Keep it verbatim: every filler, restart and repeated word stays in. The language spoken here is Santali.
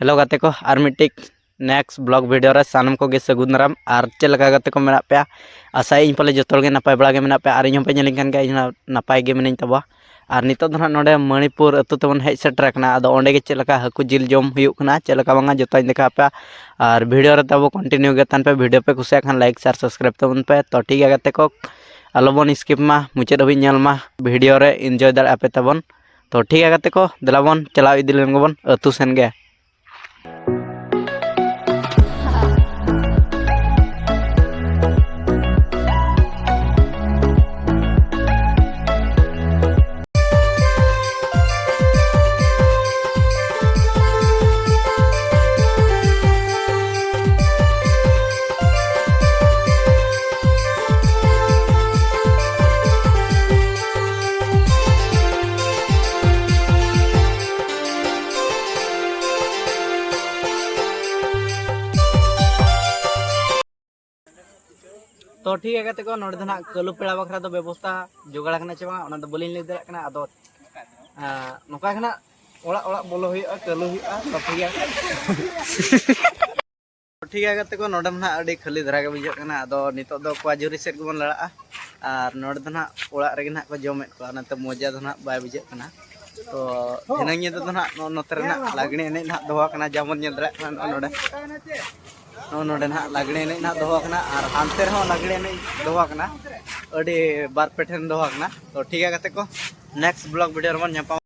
ᱦᱮᱞᱳ ᱜᱟᱛᱮ ᱠᱚ, ᱟᱨ ᱢᱤᱫᱴᱤᱡ next vlog video ᱨᱮ ᱥᱟᱱᱟᱢ ᱠᱚᱜᱮ ᱥᱟᱹᱜᱩᱱ ᱫᱟᱨᱟᱢ᱾ ᱟᱨ ᱪᱮᱫ ᱞᱮᱠᱟ ᱜᱟᱛᱮ ᱠᱚ ᱢᱮᱱᱟᱜ ᱯᱮᱭᱟ? ᱟᱥᱟᱭᱟᱹᱧ ᱯᱟᱞᱮ ᱡᱚᱛᱚ ᱦᱚᱲ ᱜᱮ ᱱᱟᱯᱟᱭ ᱵᱟᱲᱟ ᱜᱮ ᱢᱮᱱᱟᱜ ᱯᱮᱭᱟ, ᱟᱨ ᱤᱧ ᱦᱚᱸ ᱯᱮ ᱧᱮᱞᱤᱧ ᱠᱟᱱ ᱜᱮᱭᱟ, ᱤᱧ ᱦᱚᱸ ᱱᱟᱯᱟᱭ ᱜᱮ ᱢᱤᱱᱟᱹᱧ ᱛᱟᱵᱚᱣᱟ᱾ ᱟᱨ ᱱᱤᱛᱚᱜ ᱫᱚ ᱱᱟᱦᱟᱜ ᱱᱚᱰᱮ ᱢᱟᱹᱱᱤᱯᱩᱨ ᱟᱹᱛᱩ ᱛᱮᱵᱚᱱ ᱦᱮᱡ ᱥᱮᱴᱮᱨ ᱟᱠᱟᱱᱟ᱾ ᱟᱫᱚ ᱚᱸᱰᱮ ᱜᱮ ᱪᱮᱫ ᱞᱮᱠᱟ ᱦᱟᱹᱠᱩ ᱡᱤᱞ ᱡᱚᱢ ᱦᱩᱭᱩᱜ ᱠᱟᱱᱟ, ᱪᱮᱫ ᱞᱮᱠᱟ ᱵᱟᱝᱟ, ᱡᱚᱛᱚᱧ ᱫᱮᱠᱷᱟᱣ ᱟᱯᱮᱭᱟ᱾ ᱟᱨ video ᱨᱮ ᱛᱟᱵᱚ continue ᱜᱮ ᱛᱟᱦᱮᱱ ᱯᱮ᱾ Video ᱯᱮ ᱠᱩᱥᱤᱭᱟᱜ ᱠᱷᱟᱱ like, share, subscribe ᱛᱟᱵᱚᱱ ᱯᱮ᱾ ᱛᱚ ᱴᱷᱤᱠ ᱜᱮᱭᱟ ᱜᱟᱛᱮ ᱠᱚ, ᱟᱞᱚᱵᱚᱱ skip ᱢᱟ, ᱢᱩᱪᱟᱹᱫ ᱦᱟᱹᱵᱤᱡ ᱧᱮᱞ ᱢᱟ, video ᱨᱮ enjoy ᱫᱟᱲᱮᱭᱟᱜᱼᱟ ᱯᱮ ᱛᱟᱵᱚᱱ᱾ ᱛᱚ ᱴᱷᱤᱠ ᱜᱮᱭᱟ ᱜᱟᱛᱮ ᱠᱚ, ᱫᱮᱞᱟ ᱵᱚᱱ ᱪᱟᱞᱟᱣ ᱤᱫᱤ ᱞᱮᱱ ᱜᱮᱵᱚᱱ ᱟᱹᱛᱩ ᱥᱮᱱ ᱜᱮ᱾ ᱛᱚ ᱴᱷᱤᱠ ᱜᱮᱭᱟ ᱜᱟᱛᱮ ᱠᱚ, ᱱᱚᱰᱮ ᱫᱚ ᱱᱟᱦᱟᱜ ᱠᱟᱹᱞᱩ ᱯᱮᱲᱟ ᱵᱟᱠᱷᱨᱟ ᱫᱚ ᱵᱮᱵᱚᱥᱛᱷᱟ ᱡᱚᱜᱟᱲ ᱟᱠᱟᱱᱟ ᱪᱮ ᱵᱟᱝ, ᱚᱱᱟ ᱫᱚ ᱵᱟᱹᱞᱤᱧ ᱞᱟᱹᱭ ᱫᱟᱲᱮᱭᱟᱜ ᱠᱟᱱᱟ᱾ ᱟᱫᱚ ᱟᱸ, ᱱᱚᱝᱠᱟ ᱜᱮ ᱱᱟᱦᱟᱜ ᱚᱲᱟᱜ ᱚᱲᱟᱜ ᱵᱚᱞᱚ ᱦᱩᱭᱩᱜᱼᱟ, ᱠᱟᱹᱞᱩ ᱦᱩᱭᱩᱜᱼᱟ᱾ ᱛᱚ ᱴᱷᱤᱠ ᱜᱮᱭᱟ᱾ ᱴᱷᱤᱠ ᱜᱮᱭᱟ ᱜᱟᱛᱮ ᱠᱚ, ᱱᱚᱰᱮ ᱢᱟ ᱱᱟᱦᱟᱜ ᱟᱹᱰᱤ ᱠᱷᱟᱹᱞᱤ ᱫᱷᱟᱨᱟ ᱜᱮ ᱵᱩᱡᱷᱟᱹᱜ ᱠᱟᱱᱟ᱾ ᱟᱫᱚ ᱱᱤᱛᱚᱜ ᱫᱚ ᱠᱚᱣᱟ ᱡᱷᱩᱨᱤ ᱥᱮᱫ ᱜᱮᱵᱚᱱ ᱞᱟᱲᱟᱜᱼᱟ᱾ ᱟᱨ ᱱᱚᱰᱮ ᱫᱚ ᱱᱟᱦᱟᱜ ᱚᱲᱟᱜ ᱨᱮᱜᱮ ᱱᱟᱦᱟᱜ ᱠᱚ ᱡᱚᱢᱮᱫ ᱠᱚᱣᱟ, ᱚᱱᱟᱛᱮ ᱢᱚᱡᱟ ᱫᱚ ᱱᱟᱦᱟᱜ ᱵᱟᱭ ᱵᱩᱡᱷᱟᱹᱜ ᱠᱟᱱᱟ᱾ ᱛᱚ ᱫᱷᱤᱱᱟᱹᱝ ᱧᱤᱫᱟᱹ ᱫᱚ ᱱᱟᱦᱟᱜ ᱱᱚᱜᱼᱚ ᱱᱚᱛᱮ ᱨᱮ ᱱᱟᱦᱟᱜ ᱞᱟᱜᱽᱲᱮ ᱮᱱᱮᱡ ᱱᱟᱦᱟᱜ ᱫᱚᱦᱚ ᱟᱠᱟᱱᱟ, ᱡᱮᱢᱚᱱ ᱧᱮᱞ ᱫᱟᱲᱮᱭᱟᱜ ᱠᱟᱱᱟ ᱱᱚᱜᱼᱚ ᱱᱚᱰᱮ᱾ ᱱᱚᱜᱼᱚ ᱱᱚᱰᱮ ᱱᱟᱦᱟᱜ ᱞᱟᱜᱽᱲᱮ ᱮᱱᱮᱡ ᱱᱟᱦᱟᱜ ᱫᱚᱦᱚ ᱟᱠᱟᱱᱟ, ᱟᱨ ᱦᱟᱱᱛᱮ ᱨᱮᱦᱚᱸ ᱞᱟᱜᱽᱲᱮ ᱮᱱᱮᱡ ᱫᱚᱦᱚ ᱟᱠᱟᱱᱟ, ᱟᱹᱰᱤ ᱵᱟᱨ ᱯᱮ ᱴᱷᱮᱱ ᱫᱚᱦᱚ ᱟᱠᱟᱱᱟ᱾ ᱛᱚ ᱴᱷᱤᱠ ᱜᱮᱭᱟ ᱜᱟᱛᱮ ᱠᱚ, next vlog video ᱨᱮᱵᱚᱱ ᱧᱟᱯᱟᱢᱟ᱾